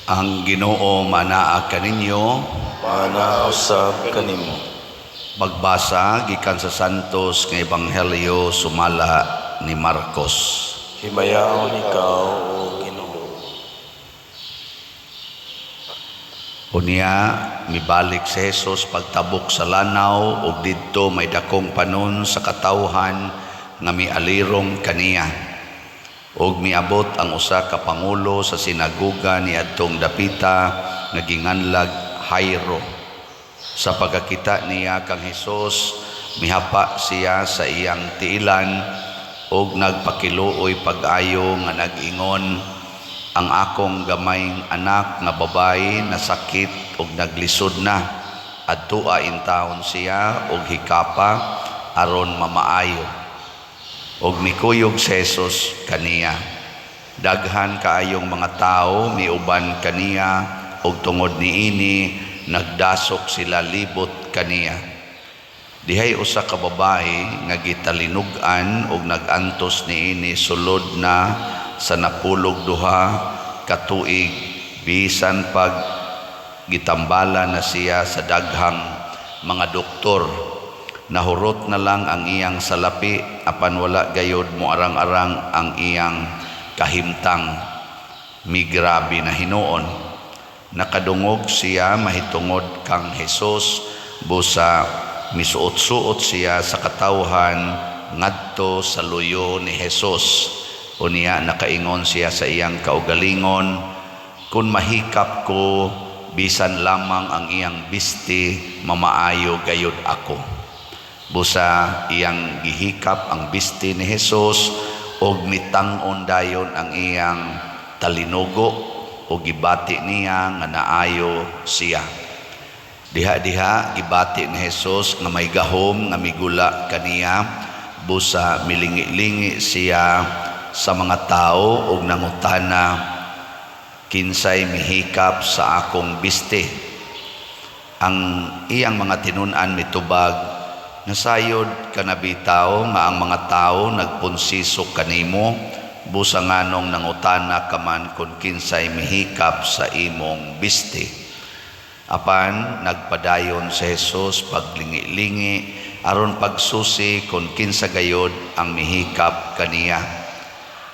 Ang Ginoo manaa kaninyo. Manaa usab kanimo. Pagbasa gikan sa Santos nga Ebanghelyo sumala ni Marcos. Himayaon ikaw, o Ginoo. Unya mibalik si Jesus pagtabok sa lanaw, ug didto may dakong panon sa katawhan nga mialirong kaniya. Ug miabot ang usa ka pangulo sa sinagoga niadtong dapita nga ginganlag Jairo. Sa pagkakita niya kang Hesus, mihapa siya sa iyang tiilan ug nagpakiluoy pag-ayo nga nag-ingon, "Ang akong gamayng anak nga babayi nasakit ug naglisod na. Adtoa intawon siya ug hikapa aron mamaayo." Ug mikuyog si Jesus kaniya. Daghan kaayong mga tawo miuban kaniya, ug tungod niini nagdasok sila libot kaniya. Dihay usa ka babayi nga gitalinug-an ug nag-antos niini sulod na sa 12 ka tuig, bisan pag gitambala na siya sa daghang mga doktor. Nahurot na lang ang iyang salapi, apan wala gayod moarang-arang ang iyang kahimtang. Migrabe na hinuon. Nakadungog siya mahitungod kang Hesus, busa misuot-suot siya sa katawhan ngadto sa luyo ni Hesus. Unya nakaingon siya sa iyang kaugalingon, "Kung mahikap ko bisan lamang ang iyang bisti, mamaayo gayod ako." Busa iyang gihikap ang bisti ni Hesus, ug mitang-on dayon ang iyang talinugo, ug gibati niya nga naayo siya. Diha-diha gibati ni Hesus nga may gahom nga migula kaniya, busa milingi-lingi siya sa mga tao ug nangutana, "Kinsay mihikap sa akong bisti?" Ang iyang mga tinun-an mitubag, "Nasayod ka na bitaw nga ang mga tao nagpunsiso kanimo, busa nganong nangutana ka man kung kinsay mihikap sa imong bisti?" Apan nagpadayon si Jesus paglingi-lingi aron pagsusi kung kinsa gayod ang mihikap kaniya.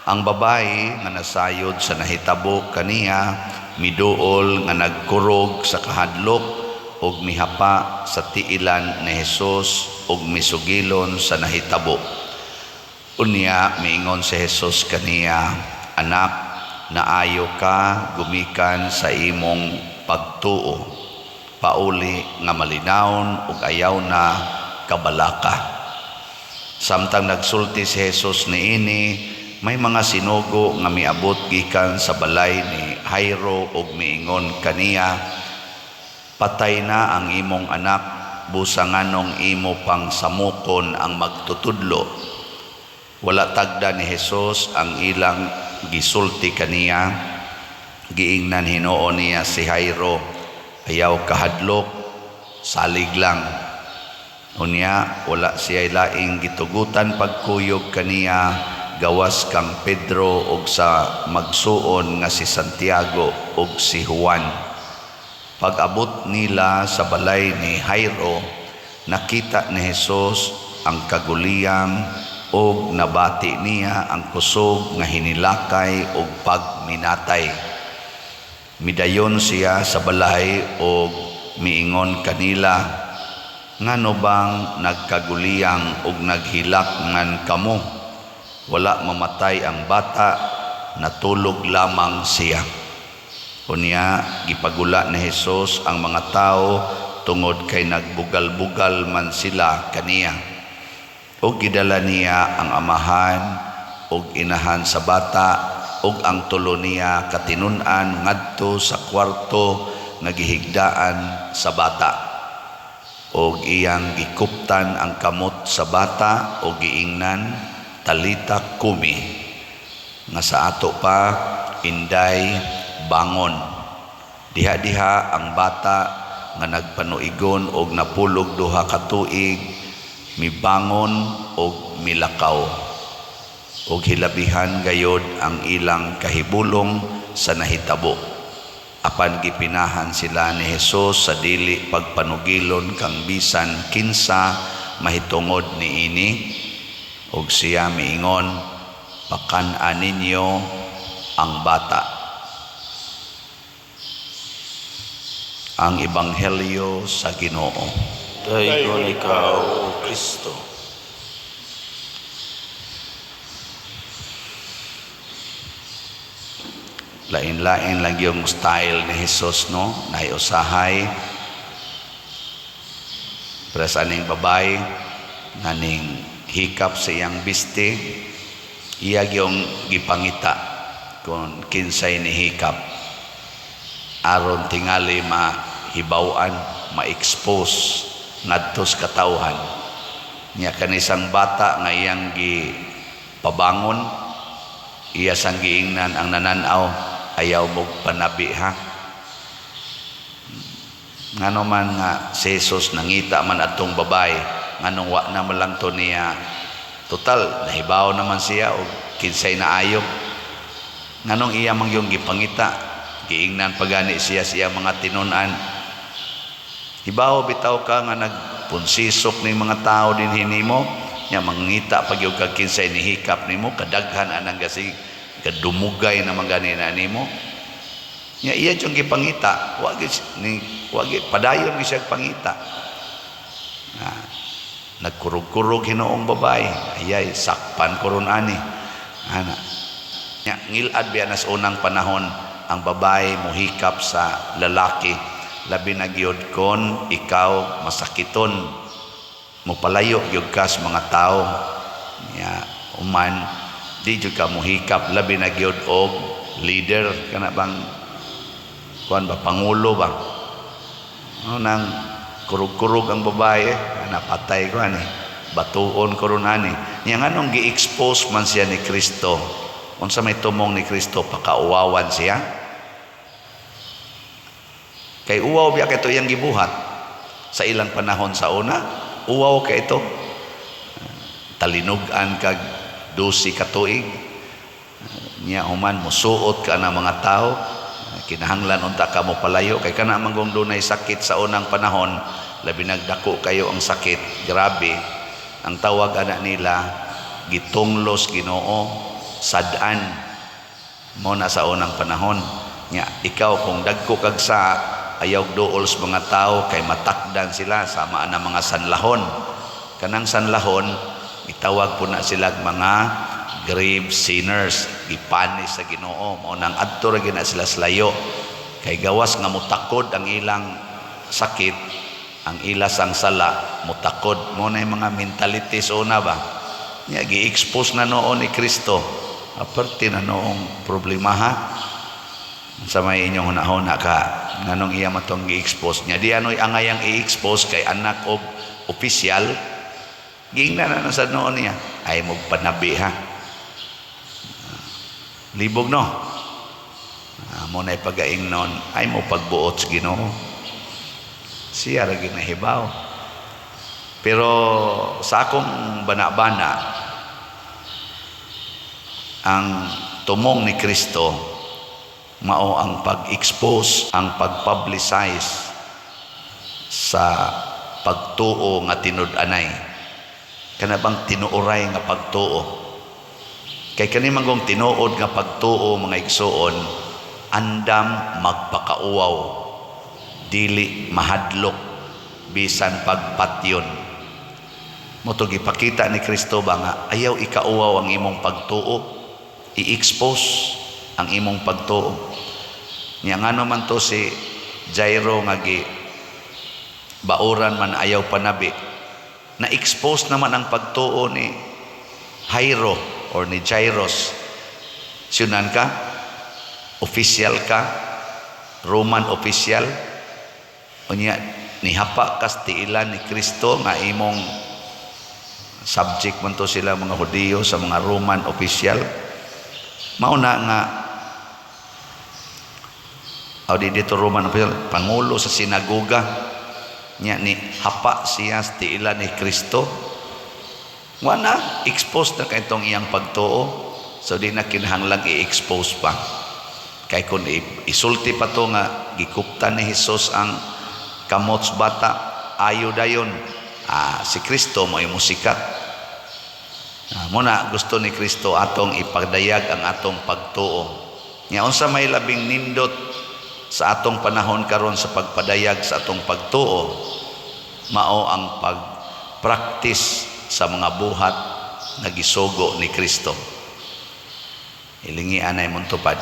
Ang babayi nga nasayod sa nahitabo kaniya miduol nga nagkurog sa kahadlok ug mihapa sa tiilan ni Hesus ug misugilon sa nahitabo. Unya miingon si Hesus kaniya, "Anak, naayo ka gumikan sa imong pagtuo. Pauli nga malinawon ug ayaw na kabalaka." Samtang nagsulti si Hesus niini, may mga sinugo nga miabot gikan sa balay ni Jairo ug miingon kaniya, "Patay na ang imong anak, busa nganong imo pang samukon ang magtutudlo?" Wala tagda ni Hesus ang ilang gisulti kaniya. Giingnan hinuon niya si Jairo, "Ayaw kahadlok, salig lang." Unya wala siya laing gitugutan pagkuyog kaniya gawas kang Pedro ug sa magsuon nga si Santiago ug si Juan. Pag-abot nila sa balay ni Jairo, nakita ni Hesus ang kaguliyang ug nabati niya ang kusog nga hinilakay ug pagminatay. Midayon siya sa balay ug miingon kanila, "Ngano bang nagkaguliyang ug naghilak ngan kamo? Wala mamatay ang bata, natulog lamang siya." Unya gipagula ni Hesus ang mga tao tungod kay nagbugal-bugal man sila kaniya. Ug gidala niya ang amahan ug inahan sa bata ug ang tulo niya katinun-an ngadto sa kwarto nga gihigdaan sa bata. Ug iyang gikuptan ang kamot sa bata ug giingnan, "Talita kumi," nga sa ato pa, "Inday, bangon." Diha-diha ang bata nga nagpanuigon og 12 ka tuig mibangon og milakaw. Ug hilabihan gayod ang ilang kahibulong sa nahitabo. Apan gipinahan sila ni Jesus sa dili pagpanugilon kang bisan kinsa mahitungod niini, ug siya miingon, "Pakan-a ninyo ang bata." Ang Ebanghelyo sa Ginoo. Daygon ikaw, O Kristo. Lain-lain lang yung style ni Jesus, no? Naiusahay. Pero sa aning babay, naning hikap sa iyang biste, iya yung gipangita kung kinsay ni hikap. Aron tingali mahibaw-an, ma-expose ngadto sa katawhan. Nya kanisang bata nga iyang gipabangon, iya sang giingnan ang nanan-aw, "Ayaw mo panabi ha." Ngano man nga si Jesus nangita man atong babae, nganong wa na man lang to niya, total nahibaw naman siya og kinsay naayo. Nganong iya man yung gipangita, giingnan pagani siya siya mga tinun-an. Hibaw bitaw ka nga nagpunsisok ning mga tao dinhi nimo, nya mangita pag yung kag kinsay nihikap nimo, kadaghan anang gasi kadumugay na man gani na nimo. Nya iya yung gipangita, wa gyud ni, wa gyud padayon gyud siya pangita. Nagkurog-kurog hinuong babae, ayay sakpan ko ron ani. Ana. Nya ngilad biya nas unang panahon ang babae mohikap sa lalaki, labi na gyud kon ikaw masakiton, mopalayo gyud ka sa mga tao. Nya uman di jud ka mohikap, labi na gyud og leader kana bang kuan ba, pangulo ba. No, nang kurug-kurug ang babae, napatay ko ani, batuon ko ron ani. Nya nganong gi-expose man siya ni Kristo? Unsa may tumong ni Kristo? Pakauwawan siya? Kay uwaw biya kay ito iyang gibuhat sa ilang panahon sa una, uwaw kay ito. Talinog-an kag 12 ka tuig. Nya human musuot ka na mga tao, kinahanglan unta ka mo palayo kay kana man kung dunay sakit sa unang panahon, labi nagdako kayo ang sakit, grabe. Ang tawag ana nila gitunglos Ginoo, sad-an mo na sa unang panahon. Nya ikaw kung dagko kag sa ayaw duol sa mga tao kay matakdan sila sama na mga sanlahon. Kanang sanlahon itawag po na sila mga grave sinners, gipanis sa Ginoo. Mao nang adto ra gyud na sila sa layo kay gawas nga mutakod ang ilang sakit, ang ilas ang sala mutakod. Mo na yung mga mentality sa una ba. Nya gi-expose na noon ni Kristo. Aparte na noong problema ha. Sa may inyong hunahuna ka nganong iya matong gi-expose niya. Di anoy angayang i-expose kay anak og opisyal. Giingnan na sa noon niya, ay magpanabi ha. Libog no. Mo na pagaingnon, ay mo pagbuot sa Ginoo. Siya ra ginahibaw. Pero sa akong bana-bana, ang tumong ni Kristo mao ang pag-expose, ang pag-publicize sa pagtuo nga tinud-anay. Kana bang tinuoray nga pagtuo? Kay kani man kung tinuod nga pagtuo, mga igsuon, andam magpakauwaw, dili mahadlok bisan pagpatyon. Mo to gipakita ni Kristo ba nga ayaw ikauwaw ang imong pagtuo, i-expose ang imong pagtuo. Nya ngano man to si Jairo nga gi bauran man ayaw panabi, na-expose naman ang pagtuo ni Jairo or ni Jairus. Siyunan ka, official ka, Roman official, unya nihapa kas tiilan ni Kristo nga imong subject man to sila mga Hudiyo sa mga Roman official. Mao na nga aw di dito Roman official, pangulo sa sinagoga nya ni hapa siya sa tiilan ni Kristo. Wala, expose na kay itong iyang pagtuo. So di na kinahanglang i-expose pa. Kay kung isulti pa to nga gikuptan ni Hesus ang kamot sa bata, ayo dayon. Si Kristo mo musikat. Muna gusto ni Kristo atong ipadayag ang atong pagtuo. Nya unsa may labing nindot sa atong panahon karon sa pagpadayag sa atong pagtuo, mao ang pagpraktis sa mga buhat nga gisugo ni Kristo. Ilingi anay mong tupad.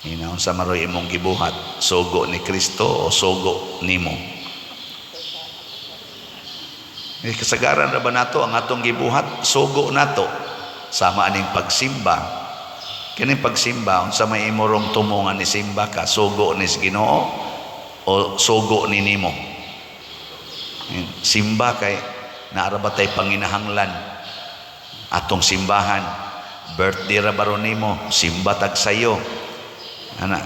Ina unsa maroy imong gibuhat, sugo ni Kristo o sugo nimo? Eh, kasagaran ra ba nato ang atong gibuhat, sugo nato sama aning pagsimba. Kining pagsimba, unsa may imorong tumo nga nisimba ka, sugo ni Ginoo o sugo ni nimo? Simba kay naara ba tay panginahanglan atong simbahan? Birthday ra baron nimo, simba tag sayo. Ana,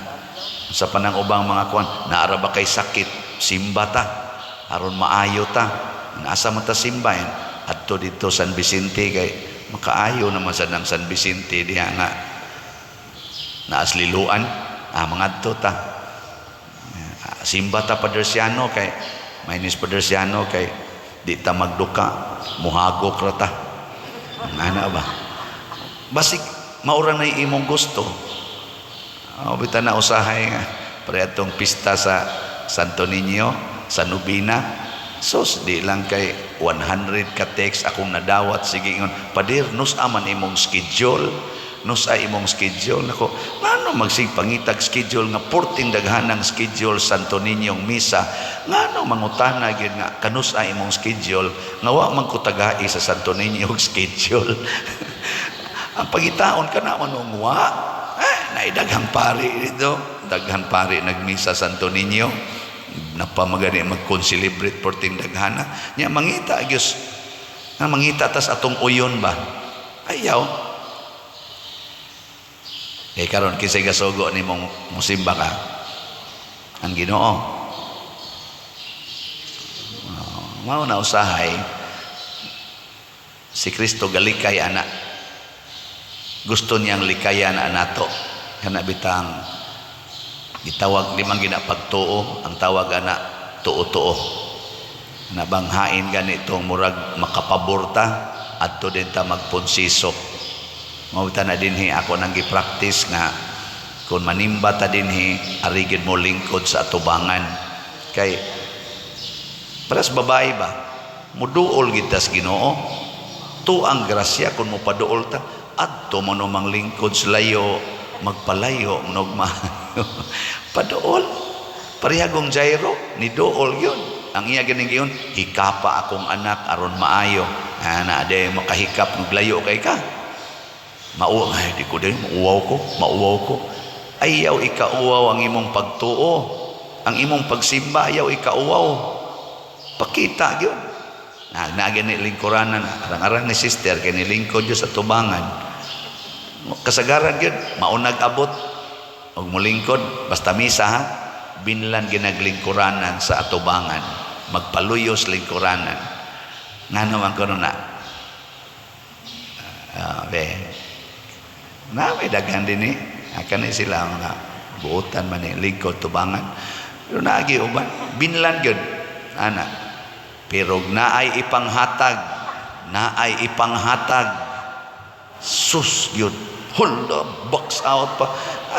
sa panang ubang mga kuan, naara ba kay sakit, simba ta aron maayo ta. Asa man ta simba yan? Adto dito San Vicente kay makaayo naman sa nang San Vicente diha nga naas liluan, mangadto ta. Simba ta Padersiano kay mainis Padersiano kay di ta magduka, muhagok ra ta. Ana ba? Basig maura na imong gusto. Bita na usahay nga pre atong pista sa Santo Niño, sa Nobina. Sos di lang kay 100 ka text akong nadawat, sige ingon, "Pader, nus-a man imong schedule, nus-a imong schedule." Nako, ngano magsig pangitag schedule nga porting daghanang schedule Santo Niñong misa, ngano mangutana gyud nga kanus-a imong schedule nga wa man ko tagai sa Santo Niño og schedule? Ang pagitaon ka na man wa, naidaghang pari dito, daghan pari nagmisa Santo Niño, napamagani mag-concelebrate porting daghana nya mangita gyud nga mangita tas atong uyon ba, ayaw. Eh karon, kinsay gasugo nimong musimba ka? Ang Ginoo. Mao na usahay si Kristo galikay ana, gusto niyang likayan anato. Kana bitang gitawag limang gina pagtuo, ang tawag ana tuo-tuo na bang hain ganitong murag makapaborta adto din ta magponsiso. Mao ta na dinhi ako nang gi-practice nga kung manimba ta dinhi, arigid mo lingkod sa atubangan kay paras babae ba, muduol gid tas Ginoo tuang grasya kung mopaduol ta adto mo no lingkod sa layo, magpalayo nog ma paduol. Parehagong Jairo, ni duol yun ang iya ganing giyon, "Hikapa akong anak aron maayo." Ana de makahikap nog layo kay ka mauwa, ay di ko din mauwaw ko, mauwaw ko. Ayaw ikauwaw ang imong pagtuo, ang imong pagsimba, ayaw ikauwaw, pakita gyud na na gani lingkuranan, arang-arang ni sister kay nilingkod gyud sa tubangan. Kasagaran gyud maunag abot og molingkod basta misa ha, binlan ginaglingkuranan sa atubangan, magpaluyos lingkuranan. Ngano man kuno na, be na may daghan din eh, kani sila mga buotan man ni lingkod tubangan, pero naagi uban binlan gyud ana. Pero naay ipanghatag, naay ipanghatag, sus gyud, hala, box out pa.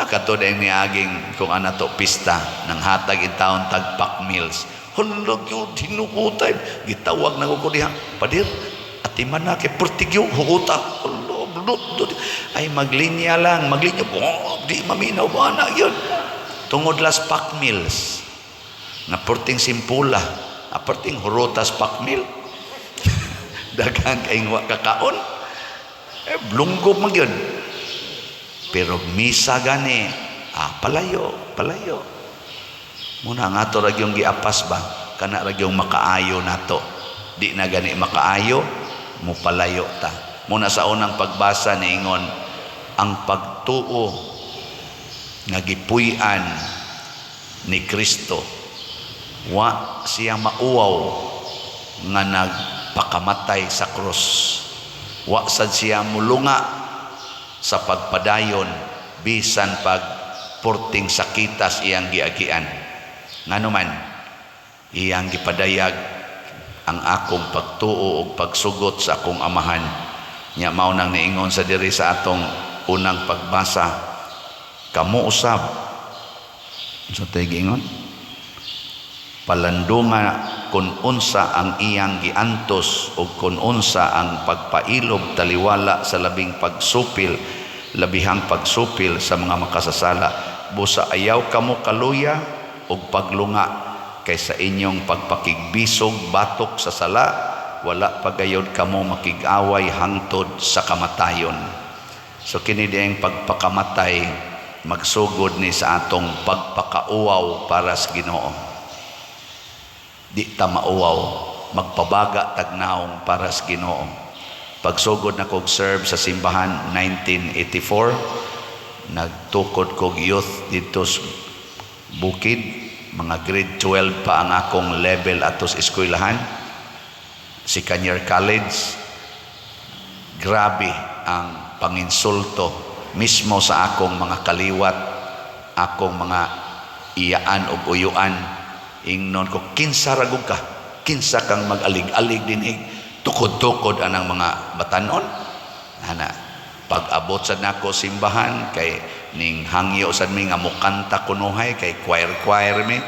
Kato din niaging kung ana to pista nang hatag in taon tag pack meals. Hala gyud, hinukutay, gitawag na ko diha, "Padir, atiman na kay pertigyo hukuta." Hala, blut. Ay maglinya lang, maglinya, oh, di maminaw ba na yun tungod las pack meals na perting simpula, perting hurutas pack meal, daghan kay wa kakaon, eh blunggob man gyud. Pero misa gani, palayo palayo muna. Ang ato ra gyung giapas ba, kana ra gyung makaayo nato. Di na gani makaayo, mo palayo ta muna. Sa unang pagbasa niingon ang pagtuo nga gipuy-an ni Kristo, wa siya mauwaw nga nagpakamatay sa krus, wa sad siya mulunga sa pagpadayon bisan pag porting sakitas iyang giagian. Ngano man iyang gipadayag ang akong pagtuo ug pagsugot sa akong Amahan. Nya mao nang niingon sa diri sa atong unang pagbasa, kamo usab sa tay giingon, palandunga kun unsa ang iyang giantos ug kun unsa ang pagpailob taliwala sa labing pagsupil, labihang pagsupil sa mga makasasala. Busa ayaw kamo kaluya ug paglunga kay sa inyong pagpakigbisog batok sa sala, wala pagayod kamo makig-away hangtod sa kamatayon. So kini diyang pagpakamatay magsugod ni sa atong pagpakauwaw para sa Ginoo. Di ta mauwaw, magpabaga tagnaong para sa Ginoo. Pagsugod na kog serve sa simbahan 1984, nagtukod kog youth dito sa bukid, mga grade 12 pa ang akong level ato sa eskwelahan, second year college. Grabe ang panginsulto mismo sa akong mga kaliwat, akong mga iyaan ug uyuan. Ingnon ko, "Kinsa ra gud ka? Kinsa kang mag-alig-alig dinhi?" Tukod-tukod anang mga batanon. Ana, pag-abot sa nako simbahan kay ning hangyo sad mi nga mukanta kunuhay kay choir-choir mi.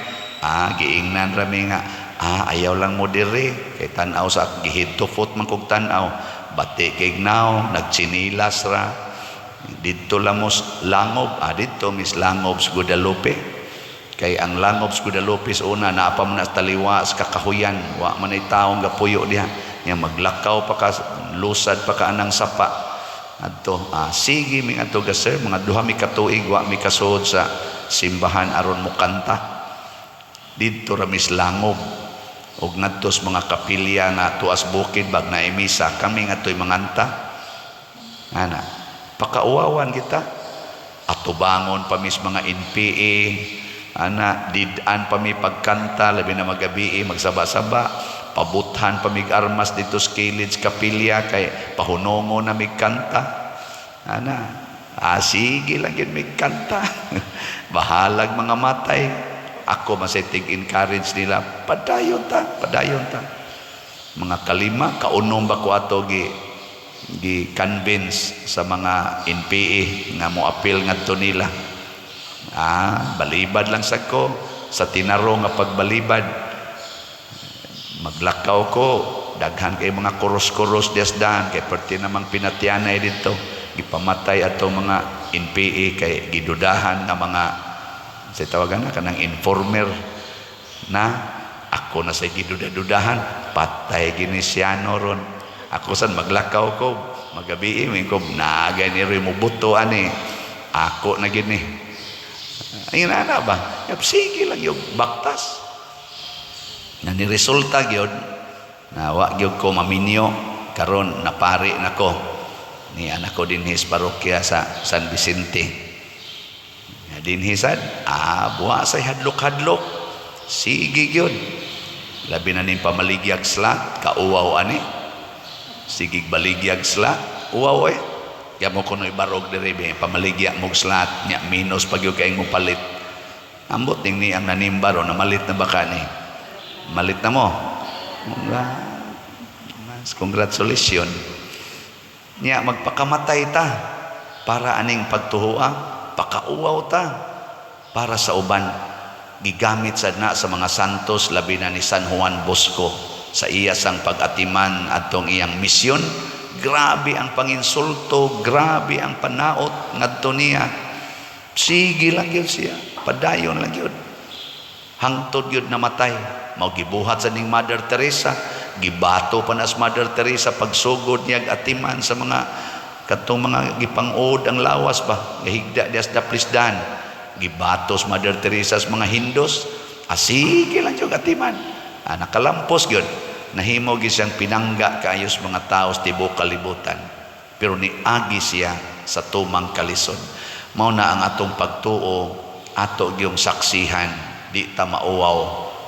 Giingnan ra mi nga, "Ayaw lang mo diri," kay tan-aw sa gi-head to foot man kog tan-aw. Bati kay naw, nagtsinilas ra. "Didto lang mo langob." Didto mis langob sa Guadalupe. Kay ang langob sa Guadalupe sa una naa pa man na sa taliwa sa kakahuyan, wa man ay taong gapuyo diha. Nya maglakaw pa ka, lusad pa ka anang sapa. Adto, sige mi adto ga sir, mga 2 mi ka tuig wa mi kasuod sa simbahan aron mo kanta. Didto ra mis langob. Og ngadto sa mga kapilya nga tuas bukid bag na misa kami ngadto'y manganta. Ana, pakauwawan kita. Atubangon pa mis mga NPA, ana, did-an pa mi pagkanta, labi na magabi, magsaba-saba, pabuthan pa mig armas dito sa kilid sa kapilya kay pahunongo na mig kanta. Ana, sige lang yun mig kanta. Bahalag mga matay. Ako masay tig-encourage nila, "Padayon ta, padayon ta." Mga kalima, kaunom ba ko ato gi convince sa mga NPA nga mo appeal ngadto nila. Balibad lang sa ko sa tinaro nga pagbalibad. Maglakaw ko, daghan kay mga kuros-kuros dias daan kay perti namang pinatyanay dito. Gipamatay ato mga NPA kay gidudahan nga mga sa tawagan na kanang informer na ako na sa giduda-dudahan, patay gini siya ron. Ako san maglakaw ko magabi mi ko naagay ni mo buto ani ako na gini. Ayun na ba? Yap, sige lang yung baktas. Na ni resulta gyud na wa gyud ko maminyo, karon napari nako ni anak ko dinhi sa parokya sa San Vicente. Ya, dinhi sad, buwa say hadlok-hadlok. Sige gyud. Labi na ning pamaligyag slot, kauwaw ani. Sige baligyag slot, uwaw eh. Ya mo kuno'y barog diri be, pamaligya mog slot, nya minus pag yun kay mo palit. Ambot ning ni ang nanimba ro, namalit na ba ka ni? Malit na mo. Congratulations. Nya magpakamatay ta para aning pagtuhua, pakauwaw ta para sa uban. Gigamit sad na sa mga santos, labi na ni San Juan Bosco sa iya sang pag-atiman adtong iyang misyon. Grabe ang panginsulto, grabe ang panaot ngadto niya. Sige lang gyud siya, padayon lang gyud hangtod gyud namatay. Mao gibuhat sa ning Mother Teresa, gibato pa na sa Mother Teresa pagsugod niya atiman sa mga katong mga gipang-uod ang lawas ba, gahigda diya sa daplisdan. Gibatos Mother Teresa sa mga Hindos. Sige lang gyud atiman. Nakalampos gyud, nahimo gyud siyang pinangga kaayos mga tao sa tibuok kalibutan, pero niagi siya sa tumang kalisod. Mao na ang atong pagtuo ato gyung saksihan, di ta mauwaw,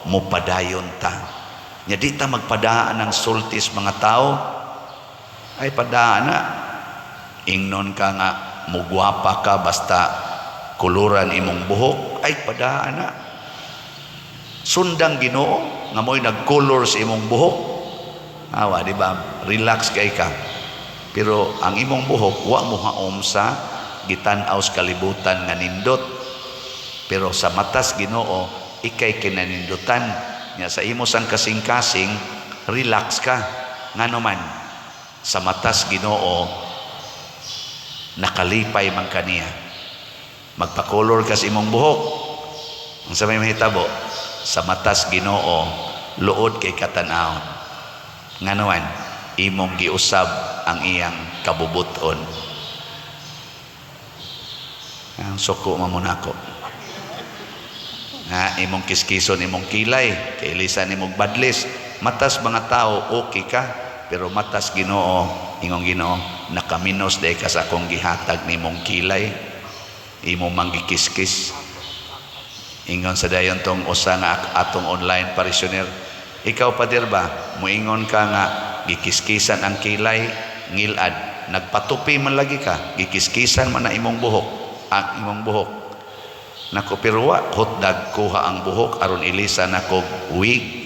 mupadayon ta. Nya di ta magpadaan ng sultis mga tao. Ay, padaan na ingnon ka nga mugwapa ka, basta Kuluran imong buhok, ay padaan na. Sundang Ginoo nga mo'y nagkulor sa imong buhok. Awa, di ba? Relax kay ka. Pero ang imong buhok wa mo haom sa gitan-aw sa kalibutan nga nindot. Pero sa matas Ginoo, ikay kinanindutan. Nya sa imo sang kasing-kasing, relax ka. Ngano man, sa matas Ginoo nakalipay man kaniya. Magpakolor ka sa imong buhok. Ang sa may mahitabo, sa matas Ginoo, luod kay katanawon. Ngano man, imong giusab ang iyang kabubuton. Ang suko man mo nako. Ha, imong kiskison imong kilay, kay ilisan imong badlis. Matas mga tao okay ka, pero matas Ginoo, ingong Ginoo, nakaminos day ka sa akong gihatag nimong kilay. Imo mang gikiskis. Ingon sa dayon tong usa nga atong online parishioner. Ikaw, pader ba, muingon ka nga gikiskisan ang kilay, ngilad, nagpatupi man lagi ka, gikiskisan man na imong buhok, ang imong buhok. Nako, pero wa hotdag kuha ang buhok aron ilisa nako wig.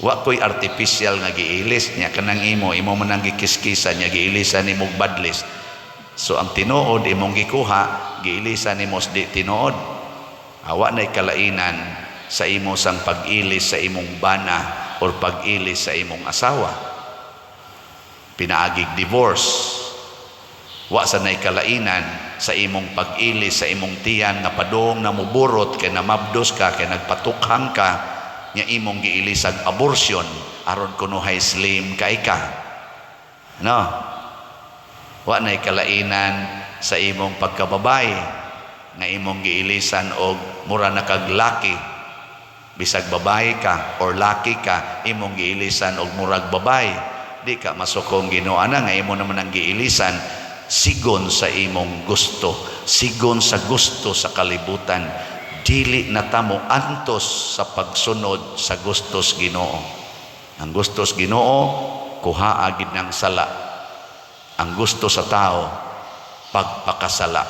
Wa ko'y artificial nga giilis niya. Kanang imo, imo man ang gikiskisan niya, giilisan nimo badlis. So ang tinuod imong gikuha, giilisan nimo di tinuod. Awa nay kalainan sa imo sang pag-ilis sa imong bana or pag-ilis sa imong asawa. Pinaagig divorce. Wa sa nay kalainan sa imong pag-ilis sa imong tiyan nga padong na muburot kay namabdos ka, kay nagpatukhang ka, nga imong giilisag abortion aron kunuhay slim kay ka. No? Wa nay kalainan sa imong pagkababay nga imong giilisan og mura na kag laki, bisag babae ka, or laki ka, imong giilisan og murag babae. Di ka masukong Ginoo ana nga imo naman ang giilisan sigon sa imong gusto, sigon sa gusto sa kalibutan. Dili na tamo antos sa pagsunod sa gustos Ginoo. Ang gustos Ginoo, kuhaa gid ng sala. Ang gusto sa tao, pagpakasala.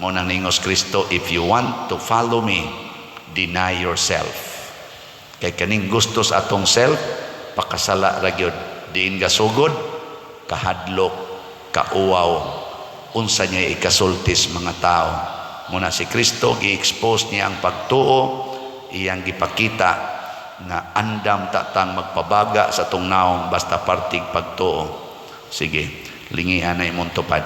Mo nang ningos Kristo, "If you want to follow me, deny yourself." Kay kaning gusto sa atong self, pakasala ra gyud. Diin gasugod, kahadlok, kauwaw, unsa niya ikasultis mga tao. Muna si Kristo, gi-expose niya ang pagtuo, iyang gipakita nga andam tatang magpabaga sa atong naong basta partig pagtuo. Sige, lingian na imong tupad.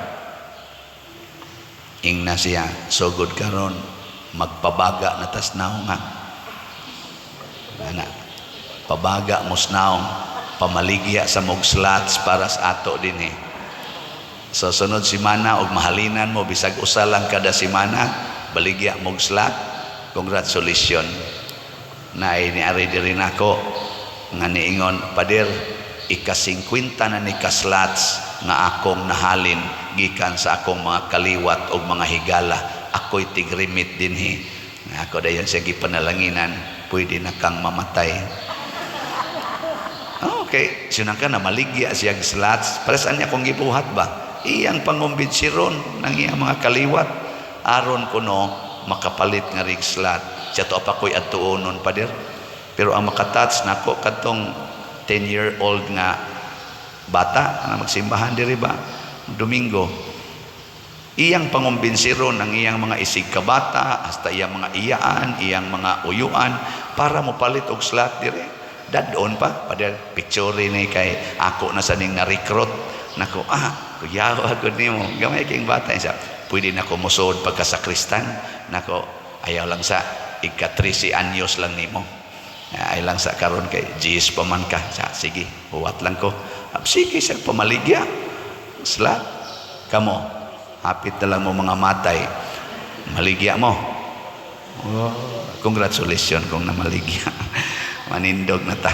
Ingna siya, "Sugod karon magpabaga na tas naong ha." Ana, pabaga mo naong, pamaligya sa mog slots para sa ato dinhi. So sunod simana og mahalinan mo bisag usa lang kada simana, baligya mog slot, congratulations. Naay ni ari diri nako nga niingon, "Pader, ika-50 na ni ka slots nga akong nahalin gikan sa akong mga kaliwat og mga higala. Ako'y tigrimit dinhi." Ako dayon siya gipanalanginan, "Pwede na kang mamatay." Okay, sinang ka na maligya siya slots. Para saan niya kung gibuhat ba? Iyang pangumbinsiron ng iyang mga kaliwat. Aron kuno makapalit nga rig slot. Siya to pa ko'y adtuonon, pader. Pero ang makatouch nako kadtong 10-year-old nga bata na magsimbahan diri ba Domingo. Iyang pangumbinsiron ang iyang mga isig kabata hasta iyang mga iyaan, iyang mga uyuan para mopalit og slot diri. Dadon pa, pader, picture ni kay ako na sa ning na-recruit nako. "Ah, kuyaw agad nimo, gamay king bata siya. Pwede na ko mosuod pagka sakristan nako." "Ayaw lang sa ika 13 anyos lang nimo." "Ay lang sa karon kay GS pa man ka." Sa sige, huwat lang ko. Sige sa pamaligya slot. Kamo, hapit na lang mo mga matay, maligya mo. Oh, congratulations kung namaligya. Manindog na ta.